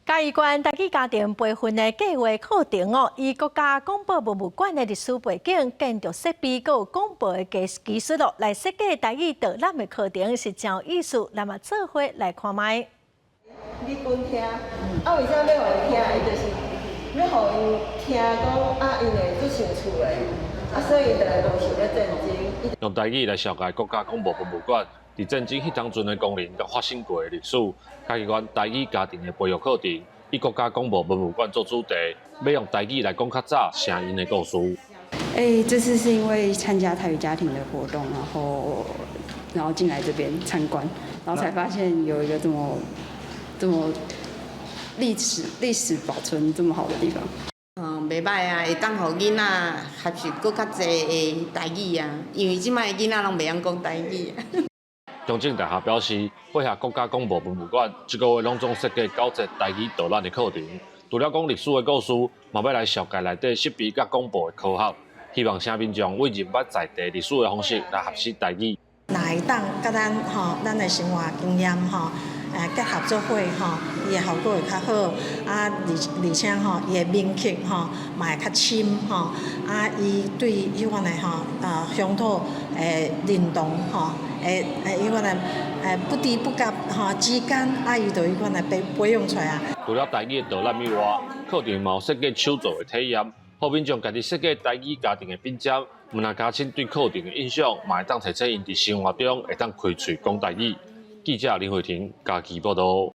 嘉義縣台語家庭培訓的計畫課程哦，以國家廣播文物館的歷史背景、建築設備閣有廣播的技術咯，來設計台語導覽的課程是誠有意思。咱嘛做伙來看覓。你滾聽，啊，為啥欲予𪜶聽？伊就是欲予𪜶聽講啊，𪜶會足興趣的，啊，所以就會無想欲戰爭。用台語來紹介國家廣播博物館佇戰爭彼當陣的功能佮發生過的歷史。嘉義縣台語家庭的培育課程，以國家廣播文物館做主題，欲用台語來講較早聲音的故事。欸，這次是因為參加台語家庭的活動，然後進來這邊參觀，然後才發現有一個這麼歷史保存這麼好的地方。嗯，袂䆀啊，會當予囡仔學習閣較濟的台語啊，因為這擺的囡仔攏袂曉講台語。中正大學表示，配合國家廣播文物館，這個月攏總設計九節台語導覽的課程，除了講歷史的故事，嘛欲來紹介內底設備佮廣播的科學，希望省民眾為認捌在地歷史的方式來學習台語。若會當佮咱吼，咱的生活經驗吼，結合做伙吼，伊的效果會較好。啊，而且吼，伊的銘刻吼，嘛會較深吼。啊，伊對彼款的吼，鄉土的認同吼，會彼款的不知不覺吼之間，啊，伊就彼款的培養出來啊。除了台語的導覽以外，課程嘛有設計手作的體驗，予民眾家己設計台語家庭的品鑑，毋但加深對課程的印象，嘛會當提醒𪜶佇生活中會當開喙講台語。記者林慧婷嘉義報導。